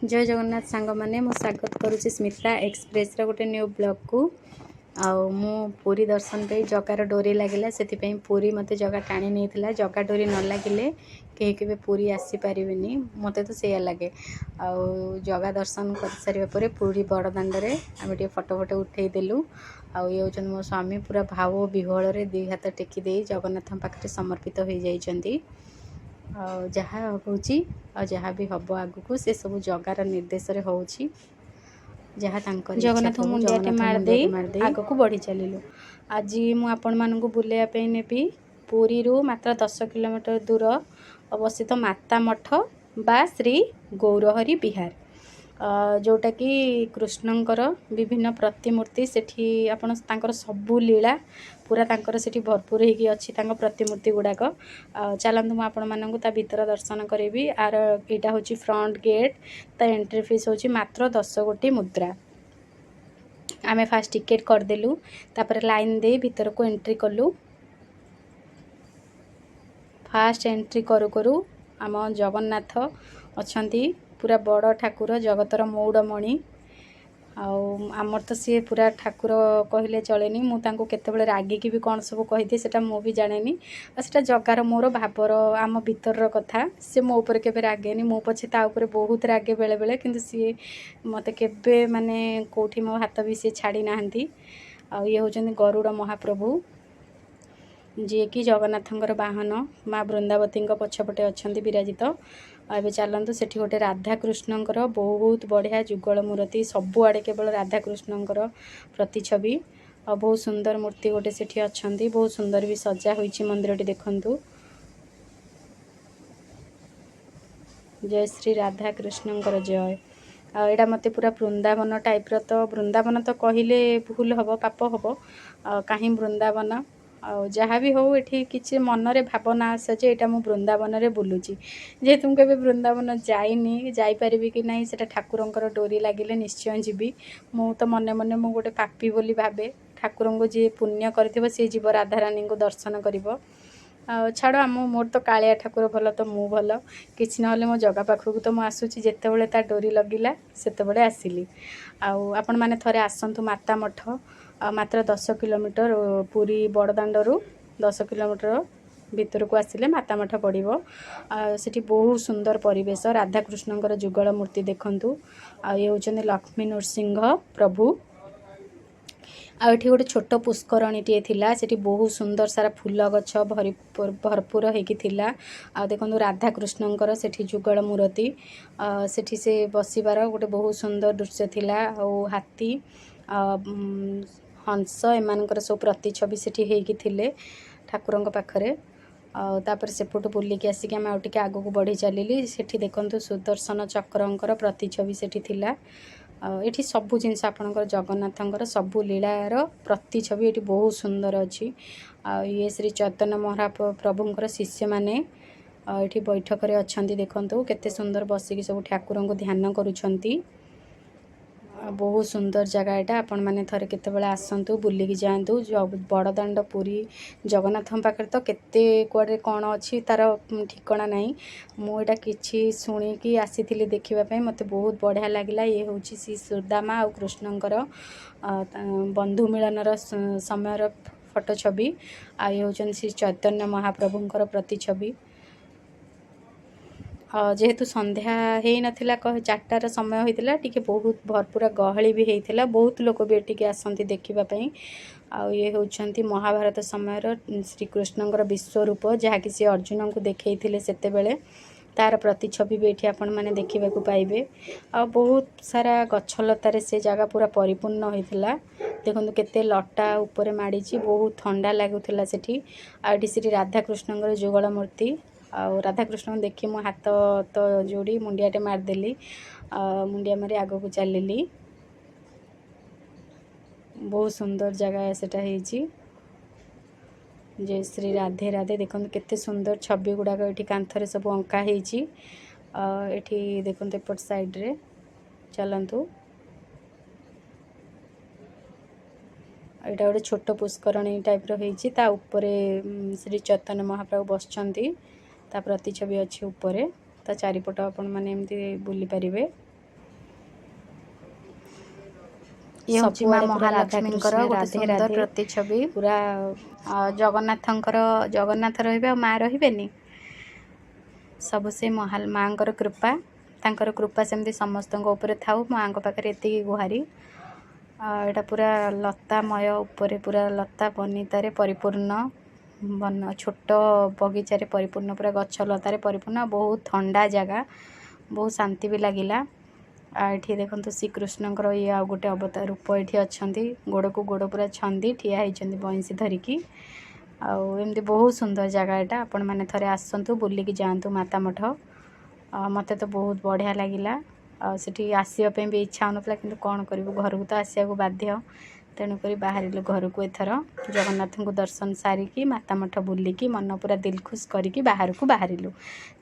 ଜୟ ଜଗନ୍ନାଥ ସାଙ୍ଗମାନେ, ମୁଁ ସ୍ୱାଗତ କରୁଛି ସ୍ମିତା ଏକ୍ସପ୍ରେସର ଗୋଟେ ନ୍ୟୁ ବ୍ଲଗ୍କୁ। ଆଉ ମୁଁ ପୁରୀ ଦର୍ଶନ ପାଇଁ ଜଗାର ଡୋରି ଲାଗିଲା, ସେଥିପାଇଁ ପୁରୀ ମୋତେ ଜଗା ଟାଣି ନେଇଥିଲା। ଜଗା ଡୋରି ନ ଲାଗିଲେ କେହି କେବେ ପୁରୀ ଆସିପାରିବେନି, ମୋତେ ତ ସେଇଆ ଲାଗେ। ଆଉ ଜଗା ଦର୍ଶନ କରିସାରିବା ପରେ ପୁରୀ ବଡ଼ଦାଣ୍ଡରେ ଆମେ ଟିକେ ଫଟୋ ଫଟୋ ଉଠେଇଦେଲୁ। ଆଉ ଇଏ ହେଉଛନ୍ତି ମୋ ସ୍ୱାମୀ, ପୁରା ଭାବ ବିହ୍ୱଳରେ ଦୁଇ ହାତ ଟେକି ଦେଇ ଜଗନ୍ନାଥଙ୍କ ପାଖରେ ସମର୍ପିତ ହୋଇଯାଇଛନ୍ତି। ଆଉ ଯାହା ହେଉଛି ଆଉ ଯାହା ବି ହେବ ଆଗକୁ, ସେ ସବୁ ଜଗାର ନିର୍ଦ୍ଦେଶରେ ହେଉଛି, ଯାହା ତାଙ୍କର ଇଚ୍ଛା। ଜଗନ୍ନାଥ ପ୍ରଭୁ ମୁଣ୍ଡିଆଟେ ଜଗନ୍ନାଥ ମାରିଦେଇ ମୁଣ୍ଡିଆଟେ ମାରିଦେଇ ଆଗକୁ ବଢ଼ି ଚାଲିଲୁ। ଆଜି ମୁଁ ଆପଣମାନଙ୍କୁ ବୁଲେଇବା ପାଇଁ ନେବି ପୁରୀରୁ ମାତ୍ର 10 କିଲୋମିଟର ଦୂର ଅବସ୍ଥିତ ମାତା ମଠ ବା ଶ୍ରୀ ଗୌରହରି ବିହାର, ଯେଉଁଟାକି କୃଷ୍ଣଙ୍କର ବିଭିନ୍ନ ପ୍ରତିମୂର୍ତ୍ତି। ସେଠି ଆପଣ ତାଙ୍କର ସବୁ ଲୀଳା ପୁରା ତାଙ୍କର ସେଠି ଭରପୁର ହେଇକି ଅଛି, ତାଙ୍କ ପ୍ରତିମୂର୍ତ୍ତି ଗୁଡ଼ାକ। ଆଉ ଚାଲନ୍ତୁ, ମୁଁ ଆପଣମାନଙ୍କୁ ତା ଭିତର ଦର୍ଶନ କରିବି। ଆର ଏଇଟା ହେଉଛି ଫ୍ରଣ୍ଟ ଗେଟ୍। ତା ଏଣ୍ଟ୍ରି ଫିସ୍ ହେଉଛି ମାତ୍ର 10 ଗୋଟି ମୁଦ୍ରା। ଆମେ ଫାଷ୍ଟ ଟିକେଟ୍ କରିଦେଲୁ, ତାପରେ ଲାଇନ୍ ଦେଇ ଭିତରକୁ ଏଣ୍ଟ୍ରି କଲୁ। ଫାଷ୍ଟ ଏଣ୍ଟ୍ରି କରୁ କରୁ ଆମ ଜଗନ୍ନାଥ ଅଛନ୍ତି, ପୁରା ବଡ଼ ଠାକୁର, ଜଗତର ମଉଡ଼ମଣି। ଆଉ ଆମର ତ ସିଏ ପୁରା ଠାକୁର କହିଲେ ଚଳେନି। ମୁଁ ତାଙ୍କୁ କେତେବେଳେ ରାଗିକି ବି କ'ଣ ସବୁ କହିଦିଏ, ସେଇଟା ମୁଁ ବି ଜାଣେନି। ଆଉ ସେଇଟା ଜଗାର ମୋର ଭାବର, ଆମ ଭିତରର କଥା। ସେ ମୋ ଉପରେ କେବେ ରାଗେନି। ମୁଁ ପଛେ ତା ଉପରେ ବହୁତ ରାଗେ ବେଳେବେଳେ, କିନ୍ତୁ ସିଏ ମୋତେ କେବେ ମାନେ କେଉଁଠି ମୋ ହାତ ବି ସିଏ ଛାଡ଼ି ନାହାନ୍ତି। ଆଉ ଇଏ ହେଉଛନ୍ତି ଗରୁଡ଼ ମହାପ୍ରଭୁ, ଯିଏକି ଜଗନ୍ନାଥଙ୍କର ବାହନ, ମା ବୃନ୍ଦାବତୀଙ୍କ ପଛପଟେ ଅଛନ୍ତି ବିରାଜିତ। ଆଉ ଏବେ ଚାଲନ୍ତୁ, ସେଠି ଗୋଟେ ରାଧାକୃଷ୍ଣଙ୍କର ବହୁତ ବଢ଼ିଆ ଯୁଗଳ ମୂର୍ତ୍ତି। ସବୁଆଡ଼େ କେବଳ ରାଧାକୃଷ୍ଣଙ୍କର ପ୍ରତିଛବି, ଆଉ ବହୁତ ସୁନ୍ଦର ମୂର୍ତ୍ତି ଗୋଟେ ସେଠି ଅଛନ୍ତି। ବହୁତ ସୁନ୍ଦର ବି ସଜା ହୋଇଛି ମନ୍ଦିରଟି, ଦେଖନ୍ତୁ। ଜୟ ଶ୍ରୀ ରାଧାକୃଷ୍ଣଙ୍କର ଜୟ। ଆଉ ଏଇଟା ମୋତେ ପୁରା ବୃନ୍ଦାବନ ଟାଇପ୍ର, ତ ବୃନ୍ଦାବନ ତ କହିଲେ ଭୁଲ ହେବ, ପାପ ହେବ। ଆଉ କାହିଁ ବୃନ୍ଦାବନ? ଆଉ ଯାହା ବି ହଉ, ଏଠି କିଛି ମନରେ ଭାବନା ଆସେ ଯେ ଏଇଟା ମୁଁ ବୃନ୍ଦାବନରେ ବୁଲୁଛି। ଯେହେତୁ ମୁଁ କେବେ ବୃନ୍ଦାବନ ଯାଇନି, ଯାଇପାରିବି କି ନାହିଁ, ସେଇଟା ଠାକୁରଙ୍କର ଡୋରି ଲାଗିଲେ ନିଶ୍ଚୟ ଯିବି। ମୁଁ ତ ମନେ ମନେ ମୁଁ ଗୋଟେ ପାପୀ ବୋଲି ଭାବେ। ଠାକୁରଙ୍କୁ ଯିଏ ପୁଣ୍ୟ କରିଥିବ, ସିଏ ଯିବ, ରାଧାରାଣୀଙ୍କୁ ଦର୍ଶନ କରିବ। ଆଉ ଛାଡ଼, ଆମ ମୋର ତ କାଳିଆ ଠାକୁର ଭଲ ତ ମୁଁ ଭଲ। କିଛି ନହେଲେ ମୋ ଜଗା ପାଖକୁ ତ ମୁଁ ଆସୁଛି। ଯେତେବେଳେ ତା ଡୋରି ଲଗିଲା, ସେତେବେଳେ ଆସିଲି। ଆଉ ଆପଣମାନେ ଥରେ ଆସନ୍ତୁ ମାତା ମଠ। ଆଉ ମାତ୍ର 10 କିଲୋମିଟର, ପୁରୀ ବଡ଼ଦାଣ୍ଡରୁ 10 କିଲୋମିଟର ଭିତରକୁ ଆସିଲେ ମାତା ମଠ ପଡ଼ିବ। ଆଉ ସେଠି ବହୁତ ସୁନ୍ଦର ପରିବେଶ। ରାଧାକୃଷ୍ଣଙ୍କର ଯୁଗଳ ମୂର୍ତ୍ତି ଦେଖନ୍ତୁ। ଆଉ ଇଏ ହେଉଛନ୍ତି ଲକ୍ଷ୍ମୀ ନୃସିଂହ ପ୍ରଭୁ। ଆଉ ଏଠି ଗୋଟେ ଛୋଟ ପୁଷ୍କରଣୀଟିଏ ଥିଲା। ସେଠି ବହୁତ ସୁନ୍ଦର ସାରା ଫୁଲ ଗଛ ଭରପୁର ହେଇକି ଥିଲା। ଆଉ ଦେଖନ୍ତୁ ରାଧାକୃଷ୍ଣଙ୍କର ସେଠି ଯୁଗଳ ମୂର୍ତ୍ତି। ସେଠି ସେ ବସିବାର ଗୋଟେ ବହୁତ ସୁନ୍ଦର ଦୃଶ୍ୟ ଥିଲା। ଆଉ ହାତୀ, ହଂସ, ଏମାନଙ୍କର ସବୁ ପ୍ରତିଛବି ସେଠି ହେଇକି ଥିଲେ ଠାକୁରଙ୍କ ପାଖରେ। ଆଉ ତାପରେ ସେପଟୁ ବୁଲିକି ଆସିକି ଆମେ ଆଉ ଟିକେ ଆଗକୁ ବଢ଼ି ଚାଲିଲି। ସେଠି ଦେଖନ୍ତୁ ସୁଦର୍ଶନ ଚକ୍ରଙ୍କର ପ୍ରତିଛବି ସେଠି ଥିଲା। ଆଉ ଏଠି ସବୁ ଜିନିଷ ଆପଣଙ୍କର ଜଗନ୍ନାଥଙ୍କର ସବୁ ଲୀଳାର ପ୍ରତିଛବି ଏଠି ବହୁତ ସୁନ୍ଦର ଅଛି। ଆଉ ଇଏ ଶ୍ରୀ ଚୈତନ୍ୟ ମହାପ୍ରଭୁଙ୍କର ଶିଷ୍ୟମାନେ ଆଉ ଏଠି ବୈଠକରେ ଅଛନ୍ତି। ଦେଖନ୍ତୁ କେତେ ସୁନ୍ଦର ବସିକି ସବୁ ଠାକୁରଙ୍କୁ ଧ୍ୟାନ କରୁଛନ୍ତି। ଆଉ ବହୁତ ସୁନ୍ଦର ଜାଗା ଏଇଟା। ଆପଣମାନେ ଥରେ କେତେବେଳେ ଆସନ୍ତୁ, ବୁଲିକି ଯାଆନ୍ତୁ। ବଡ଼ଦାଣ୍ଡ ପୁରୀ ଜଗନ୍ନାଥଙ୍କ ପାଖରେ ତ କେତେ କୁଆଡ଼େ କ'ଣ ଅଛି, ତାର ଠିକଣା ନାହିଁ। ମୁଁ ଏଇଟା କିଛି ଶୁଣିକି ଆସିଥିଲି ଦେଖିବା ପାଇଁ, ମୋତେ ବହୁତ ବଢ଼ିଆ ଲାଗିଲା। ଇଏ ହେଉଛି ଶ୍ରୀ ସୁଦାମା ଆଉ କୃଷ୍ଣଙ୍କର ବନ୍ଧୁ ମିଳନର ସମୟର ଫଟୋ ଛବି। ଆଉ ଇଏ ହେଉଛନ୍ତି ଶ୍ରୀ ଚୈତନ୍ୟ ମହାପ୍ରଭୁଙ୍କର ପ୍ରତିଛବି। ଯେହେତୁ ସନ୍ଧ୍ୟା ହେଇନଥିଲା, 4ଟାର ସମୟ ହୋଇଥିଲା, ଟିକେ ବହୁତ ଭରପୁର ଗହଳି ବି ହେଇଥିଲା। ବହୁତ ଲୋକ ବି ଏଠିକି ଆସନ୍ତି ଦେଖିବା ପାଇଁ। ଆଉ ଇଏ ହେଉଛନ୍ତି ମହାଭାରତ ସମୟର ଶ୍ରୀକୃଷ୍ଣଙ୍କର ବିଶ୍ୱରୂପ, ଯାହାକି ସେ ଅର୍ଜୁନଙ୍କୁ ଦେଖେଇଥିଲେ ସେତେବେଳେ, ତାର ପ୍ରତିଛବି ବି ଏଠି ଆପଣମାନେ ଦେଖିବାକୁ ପାଇବେ। ଆଉ ବହୁତ ସାରା ଗଛଲତାରେ ସେ ଜାଗା ପୁରା ପରିପୂର୍ଣ୍ଣ ହୋଇଥିଲା। ଦେଖନ୍ତୁ କେତେ ଲଟା ଉପରେ ମାଡ଼ିଛି, ବହୁତ ଥଣ୍ଡା ଲାଗୁଥିଲା ସେଠି। ଆଉ ଏଠି ସେଠି ରାଧାକୃଷ୍ଣଙ୍କର ଯୁଗଳ ମୂର୍ତ୍ତି। ଆଉ ରାଧାକୃଷ୍ଣଙ୍କୁ ଦେଖି ମୁଁ ହାତ ତ ଯୋଡ଼ି ମୁଣ୍ଡିଆଟେ ମାରିଦେଲି। ମୁଣ୍ଡିଆ ମାରି ଆଗକୁ ଚାଲିଲି। ବହୁତ ସୁନ୍ଦର ଜାଗା ସେଟା ହେଇଛି। ଜୟ ଶ୍ରୀ ରାଧେ ରାଧେ। ଦେଖନ୍ତୁ କେତେ ସୁନ୍ଦର ଛବି ଗୁଡ଼ାକ ଏଠି କାନ୍ଥରେ ସବୁ ଅଙ୍କା ହେଇଛି। ଏଠି ଦେଖନ୍ତୁ, ଏପଟ ସାଇଡ଼୍ରେ ଚାଲନ୍ତୁ। ଏଇଟା ଗୋଟେ ଛୋଟ ପୁଷ୍କରଣୀ ଟାଇପ୍ର ହେଇଛି। ତା ଉପରେ ଶ୍ରୀ ଚୈତନ୍ୟ ମହାପ୍ରଭୁ ବସିଛନ୍ତି, ତା ପ୍ରତିଛବି ଅଛି ଉପରେ। ତା ଚାରିପଟ ଆପଣମାନେ ଏମିତି ବୁଲି ପାରିବେ। ଇଏ ହେଉଛି ମା ସବୁଆଡ଼େ ପୁରା ମହାଲକ୍ଷ୍ମୀଙ୍କର ରାଧାକୃଷ୍ଣ, ଗୋଟେ ରାଧେ ସୁନ୍ଦର ରାଧେ ପ୍ରତିଛବି। ପୁରା। ଆଉ ଜଗନ୍ନାଥଙ୍କର, ଜଗନ୍ନାଥ ରହିବେ ଆଉ ମା ରହିବେନି? ସବୁ ସେ ମାଆଙ୍କର କୃପା। ତାଙ୍କର କୃପା ସେମିତି ସମସ୍ତଙ୍କ ଉପରେ ଥାଉ, ମାଆଙ୍କ ପାଖରେ ଏତିକି ଗୁହାରି। ଆଉ ଏଇଟା ପୁରା ଲତାମୟ, ଉପରେ ପୁରା ଲତା ବନିତାରେ ପରିପୂର୍ଣ୍ଣ ବନ, ଛୋଟ ବଗିଚାରେ ପରିପୂର୍ଣ୍ଣ, ପୁରା ଗଛ ଲତାରେ ପରିପୂର୍ଣ୍ଣ। ବହୁତ ଥଣ୍ଡା ଜାଗା, ବହୁତ ଶାନ୍ତି ବି ଲାଗିଲା। ଆଉ ଏଠି ଦେଖନ୍ତୁ, ଶ୍ରୀକୃଷ୍ଣଙ୍କର ଇଏ ଆଉ ଗୋଟେ ଅବତାର ରୂପ ଏଠି ଅଛନ୍ତି। ଗୋଡ଼କୁ ଗୋଡ଼ ପୁରା ଛନ୍ଦି ଠିଆ ହେଇଛନ୍ତି ବଇଁଶୀ ଧରିକି। ଆଉ ଏମିତି ବହୁତ ସୁନ୍ଦର ଜାଗା ଏଇଟା। ଆପଣମାନେ ଥରେ ଆସନ୍ତୁ, ବୁଲିକି ଯାଆନ୍ତୁ ମାତା ମଠ। ଆଉ ମୋତେ ତ ବହୁତ ବଢ଼ିଆ ଲାଗିଲା। ଆଉ ସେଠି ଆସିବା ପାଇଁ ବି ଇଚ୍ଛା ହେଉନଥିଲା, କିନ୍ତୁ କ'ଣ କରିବୁ, ଘରକୁ ତ ଆସିବାକୁ ବାଧ୍ୟ। ତେଣୁକରି ବାହାରିଲୁ ଘରକୁ ଏଥର। ଜଗନ୍ନାଥଙ୍କୁ ଦର୍ଶନ ସାରିକି, ମାତା ମଠ ବୁଲିକି, ମନ ପୁରା ଦିଲ ଖୁସ୍ କରିକି ବାହାରକୁ ବାହାରିଲୁ।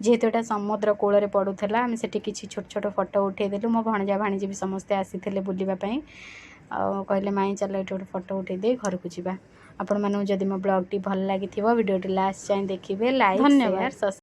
ଯେହେତୁ ଏଇଟା ସମୁଦ୍ର କୂଳରେ ପଡ଼ୁଥିଲା, ଆମେ ସେଠି କିଛି ଛୋଟ ଛୋଟ ଫଟୋ ଉଠେଇଦେଲୁ। ମୋ ଭଣଜା ଭାଣିଜୀ ବି ସମସ୍ତେ ଆସିଥିଲେ ବୁଲିବା ପାଇଁ ଆଉ କହିଲେ, "ମାଇଁ, ଚାଲ, ଏଇଠି ଗୋଟେ ଫଟୋ ଉଠେଇ ଦେଇ ଘରକୁ ଯିବା।" ଆପଣମାନଙ୍କୁ ଯଦି ମୋ ବ୍ଲଗ୍ଟି ଭଲ ଲାଗିଥିବ, ଭିଡ଼ିଓଟି ଲାଷ୍ଟ ଯାଏଁ ଦେଖିବେ, ଲାଇକ୍, ଧନ୍ୟବାଦ। Share, subscribe.